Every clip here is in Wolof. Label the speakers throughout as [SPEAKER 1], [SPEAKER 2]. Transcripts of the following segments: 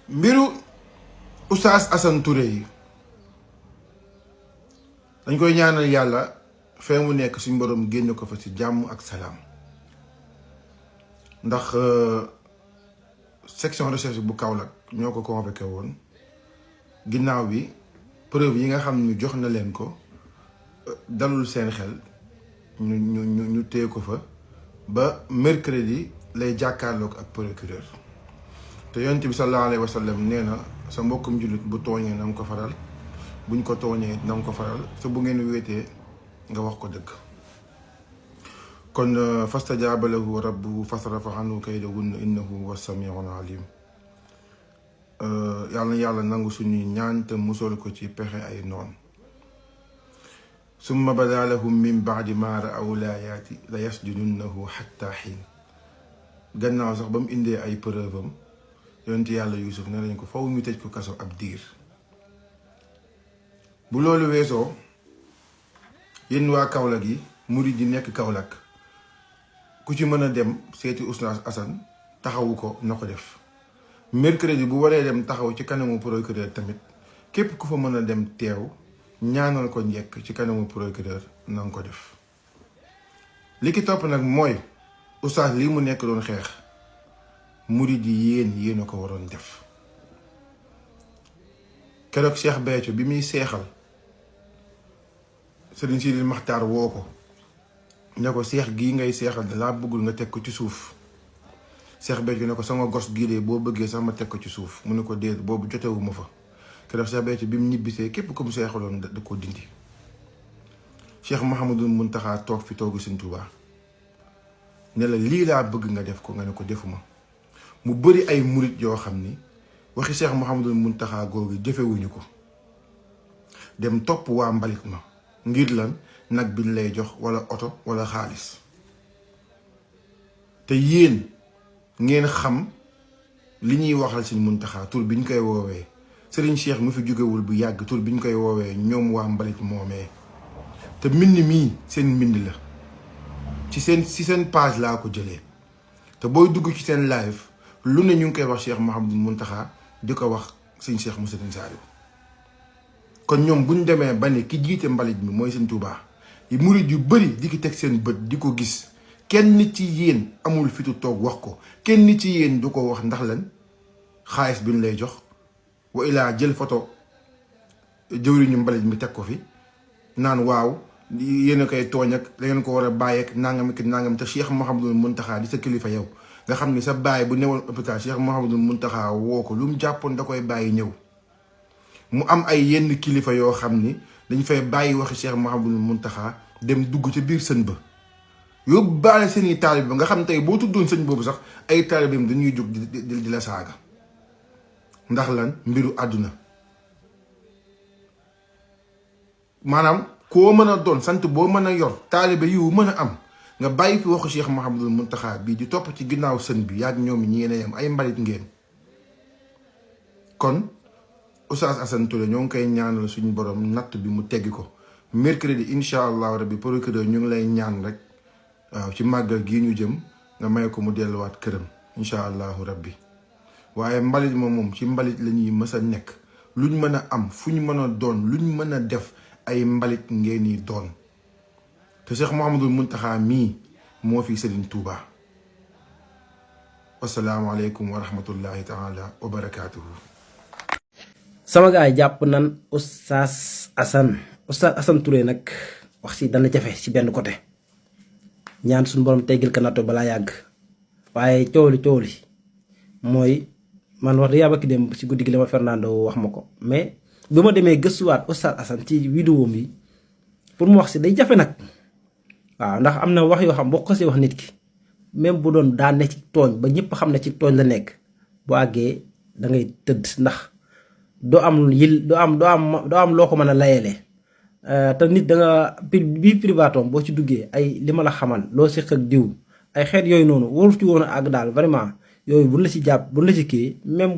[SPEAKER 1] mbiru Oustaz Assane Touré yi dañ koy ñaanal yàlla fee mu nekk suñ borom génn ko fa ci jàmm ak salaam ndax section recherche bu Kaolack ñoo ko convoqué woon ginnaaw bi preuve yi nga xam ne jox na leen ko dalul seen xel ñu téye ko fa ba mercredi lay jàkkaarloog ak procureur te yonent bi sallallahu alayhi wa sallam nee na sa mbokkum jullit bu tooñee na nga ko faral buñ ko tooñee na nga ko faral te bu ngeen wéetee nga wax ko dëgg kon fastajaaba lahu rabbuhu fasrafa anhu kaydahunna innahu huwa samiun alim yàlla nangu suñuy ñaan te musal ko ci pexe ay noon summa bada lahum min baadi ma raaw laayaati la yasjudunnahu xatta xiin gannaaw sax ba mu indee ay preuve am yonent yàlla Yuusuf ne nañ ko faw ñu tëj ko kaso ab diir bu loolu weesoo yéen waa Kaolack yi murid yi nekk Kaolack ku ci mën a dem seeti Oustaz Assane taxawu ko na ko def mercredi bu waree dem taxaw ci kanamu procureur tamit képp ku fa mën a dem teew ñaanal ko njekk ci kanamu procureur na nga ko def li ki topp nag mooy Oustaz lii mu nekk doon xeex murid yi yéen a ko waroon def keroog Cheikh Béthio bi muy seexal Serigne Sidi Maxtaar woo ko ne ko seex gii ngay seexal da laa bëggul nga teg ko ci suuf Cheikh Béthio ne ko sama gos gii de boo bëggee sax ma teg ko ci suuf mu ne ko déet boobu jotewuma fa keroog Cheikh Béthio bi mu ñibbisee képp ko mu seexaloon da ko dindi Cheikh Mouhamadou Mountakha toog fi toogu Sëñ Tuubaa ne la lii laa bëgg nga def ko nga ne ko defuma mu bëri ay murit yoo xam ni waxi Cheikh Mouhamadou Mountakha googu jëfewuñu ko dem topp waa mbalit ma ngir lan nag biñ lay jox wala oto wala xaalis te yéen ngeen xam li ñuy waxal Sëñ Mountakha tur biñ koy woowee Serigne Cheikh mu fi jógewul bu yàgg tur biñ koy woowee ñoom waa mbalit moomee te mbind mii seen mbind la ci seen page laa ko jëlee te booy dugg ci seen live lu ne ñu ngi koy wax Cheikh Mouhamadou Mountakha di ko wax Sëñ Cheikh mu Sëriñ Saaliw kon ñoom bu ñu demee ba ne ki jiite mbalit mi mooy Sëñ Tuubaa yi murid yu bëri di ki teg seen bët di ko gis kenn ci yéen amul fitu toog wax ko kenn ci yéen du ko wax ndax lan xaalis bi ñu lay jox wa ilaa jël photo jëwriñu mbalit mi teg ko fi naan waaw yéen a koy tooñ ak da ngeen ko war a bàyyi ak nangam ak nangam te Cheikh Mouhamadou Mountakha di sa kilifa yow nga xam ni sa baay bu newoon hôpital Cheikh Mouhamadou Mountakha woo ko lu mu jàppoon da koy bàyyi ñëw mu am ay yenn kilifa yoo xam ni dañ fay bàyyi waxi Cheikh Mouhamadou Mountakha dem dugg ca biir sën ba yóbbaale seen i taalib ba nga xam tey boo tuddoon sëñ boobu sax ay taalibeem dañuy jóg di la saaga ndax lan mbiru àdduna maanaam koo mën a doon sant boo mën a yor taalibe yu mën a am nga bàyyi fi waxu Cheikh Mouhamadou Mountakha bii di topp ci ginnaaw sën bi yaag ñoom ñi ne yam ay mbalit ngeen kon Oustaz Assane Touré ñoo ngi koy ñaanal suñu borom natt bi mu teggi ko mercredi incha allahu rabbi procureur ñu ngi lay ñaan rek waaw ci màggal gii ñu jëm nga may ko mu delluwaat këram incha allahu rabbi waaye mbalit moom ci mbalit la ñuy mës a nekk luñ mën a am fu ñu mën a doon luñ mën a def ay mbalit ngeen yi doon te Cheikh Mouhamadou Mountakha mii moo fi Serigne Touba wasalaamaaleykum wa rahmatullahi taala wa barakaatuhu.
[SPEAKER 2] sama gaay jàpp nan Oustaz Assane Touré nag wax si dana jafe si benn côté ñaan suñu borom teggil ka natto balaa yàgg waaye coow li mooy man wax dëgg yàlla ki dem si guddi gi la ma Fernando wax ma ko mais bi ma demee gëstuwaat Oustaz Assane ci vidéo bi pour mu wax si day jafe nag waaw ndax am na wax yoo xam boo ko si wax nit ki même bu doon daa ne ci tooñ ba ñëpp xam ne ci tooñ la nekk bu àggee da ngay tëdd ndax doo am loo ko mën a layelee te nit da nga bii privatom boo ci duggee ay li ma la xamal loo si xëg diw ay xeet yooyu noonu waru ci woon a àgg daal vraiment yooyu buñ la ci jàpp buñ la ci kii même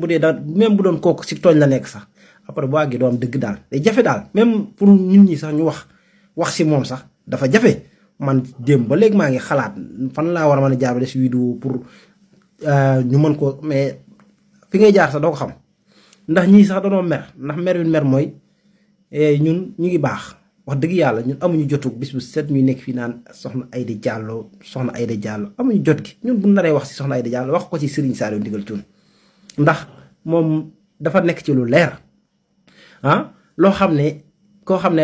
[SPEAKER 2] bu doon kooku si tooñ la nekk sax après boo àggee doo am dëgg daal day jafe daal même pour nit ñi sax ñu wax si moom sax dafa jafe man démb ba léegi maa ngi xalaat fan laa war a mën a jaarale si vidéo pour ñu mën ko mais fi ngay jaar sax doo ko xam ndax ñii sax danoo mer ndax mer bi mer mooy ñun ñu ngi baax wax dëgg yàlla ñun amuñu jotu bis bu set ñuy nekk fii naan soxna Aïda Diallo amuñu jot gi. ñun bu naree wax si soxna Aïda Diallo wax ko ci Serigne Saliou Ndigal Thioune ndax moom dafa nekk ci lu leer loo xam ne koo xam ne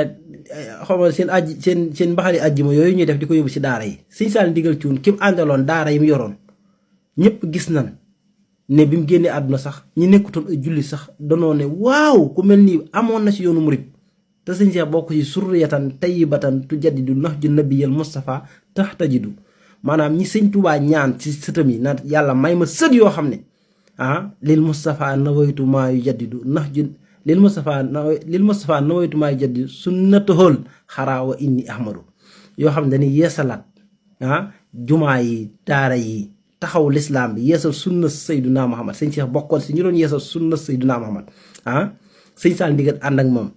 [SPEAKER 2] xaw ma seen mbaxali àjjuma yooyu ñuy def di ko yóbbu si daara yi Serigne Saliou Ndigal Thioune ki mu àndaloon daara yi mu yoroon ñëpp gis nan ne bi mu génnee àdduna sax ñi nekkutoon ay julli sax danoo ne waaw ku mel nii amoon na si yoonu murit te sëñ Cheikh bokk ci surriyatan tayyibatan tujaddidu nahju nabiyal Mustafa tahtajidu maanaam ñi sëñ Tuubaa ñaan ci sëtam yi na yàlla may ma sët yoo xam ne lil Mustafa nawaytu maa yujaddidu nahju lil Mustafa nawaytu maa yujaddidu sunnatahul xaraa wa inni ahmadu yoo xam ne dañuy yeesalaat jumaa yi daara yi taxaw lislaam bi yeesal sunna Seydunaa Muhammad sëñ Cheikh bokkoon si ñu doon yeesal sunna Seydunaa Muhammad sëñ Saliou Ndigal ànd ak moom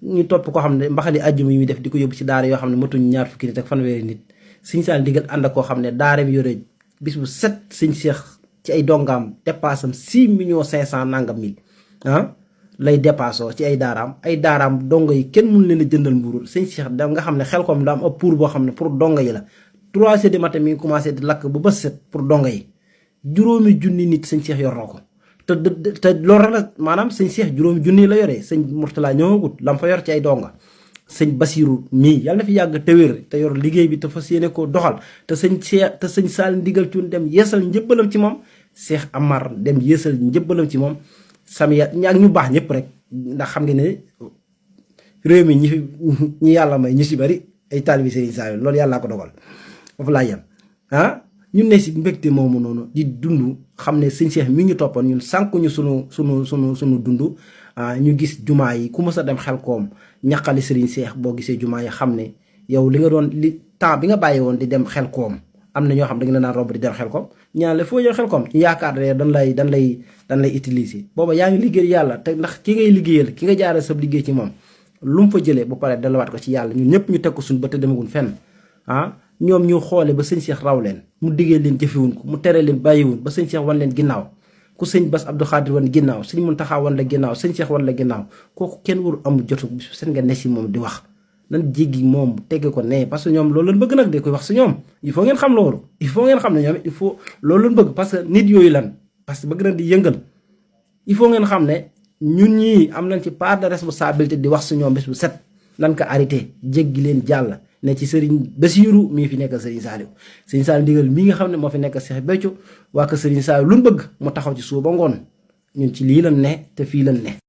[SPEAKER 2] ñu topp koo xam ne mbaxali àjjuma yi muy def di ko yóbbu ci daara yoo xam ne matuñ ñaar fukki nit ak fanweeri nit sëñ Saliou Ndigal ànd ak koo xam ne daara bi yore bis bu set sëñ Cheikh ci ay dongaam dépassam 6,500,000 nangam mille lay dépassoo ci ay daaraam donga yi kenn mun leen a jëndal mburu sëñ Cheikh da nga xam ne xel kom da am ab pour boo xam ne pour donga yi la 3 heures du matin mi ngi commencé di lakk ba set pour donga yi 5,000 nit sëñ Cheikh yor na ko te loolu la maanaam sëñ Cheikh 5,000 la yoree sëñ Mourtala ñëwagut lam fa yor ci ay donga sëñ Basiru mii yàlla na fi yàgg te wér te yor liggéey bi te fas yéene koo doxal te sëñ Saliou Ndigal Thioune dem yeesal njëbbalam ci moom Cheikh Amar dem yeesal njëbbalam ci moom Samiya ak ñu baax ñëpp rek ndax xam nga ne réew mi ñi yàlla may ñu si bari ay taalibi Serigne Saliou loolu yàllaa ko dogal foofu laa yem ñun ne si mbégte moomu noonu di dund xam ne sëñ Cheikh mi ñu toppoon ñun sànkuñu sunu dund ñu gis jumaa yi ku mës a dem xel koom ñaqali Serigne Cheikh boo gisee jumaa yi xam ne yow li nga doon temps bi nga bàyyi woon di dem xel koom am na ñoo xam da nga naan romb di dem xel koom ñaan la foo jël xel koom ñu yaakaar ne dan lay utiliser booba yaa ngi liggéey yàlla te ndax ki ngay liggéeyal ki nga jaaree sab liggéey ci moom lu mu fa jëlee bu paree dalawaat ko ci yàlla ñun ñëpp ñu teg ko suñu ba te demagun fenn ñoom ñu xoole ba sëñ Cheikh raw leen mu diggee leen jëfewuñ ko mu tere leen bàyyiwuñ ba sëñ Cheikh wan leen ginnaaw ku sëñ Bass Abdou Khadir wan ginnaaw sëñ Muntaxa wan la ginnaaw sëñ Cheikh wan la ginnaaw kooku kenn waru amul jotu seen nga ne si moom di wax nan jéggi moom tegge ko ne parce que ñoom loolu lañ bëgg nag de koy wax si ñoom il faut ngeen xam loolu il faut ngeen xam ne ñoom il faut loolu lañ bëgg parce que nit yooyu lan parce que bëgg nañ di yëngal il faut ngeen xam ne ñun ñii am nañ ci part de responsabilité di wax si ñoom bés bu set nan ko arrêté jéggi leen jàll ne ci Serigne Bassirou mii fi nekk Serigne Saliou Ndigal mii nga xam ne moo fi nekk Cheikh Béthio waa ko Serigne Saliou lu ñu bëgg mu taxaw ci suba ba ngoon ñun ci lii lan ne te fii lan ne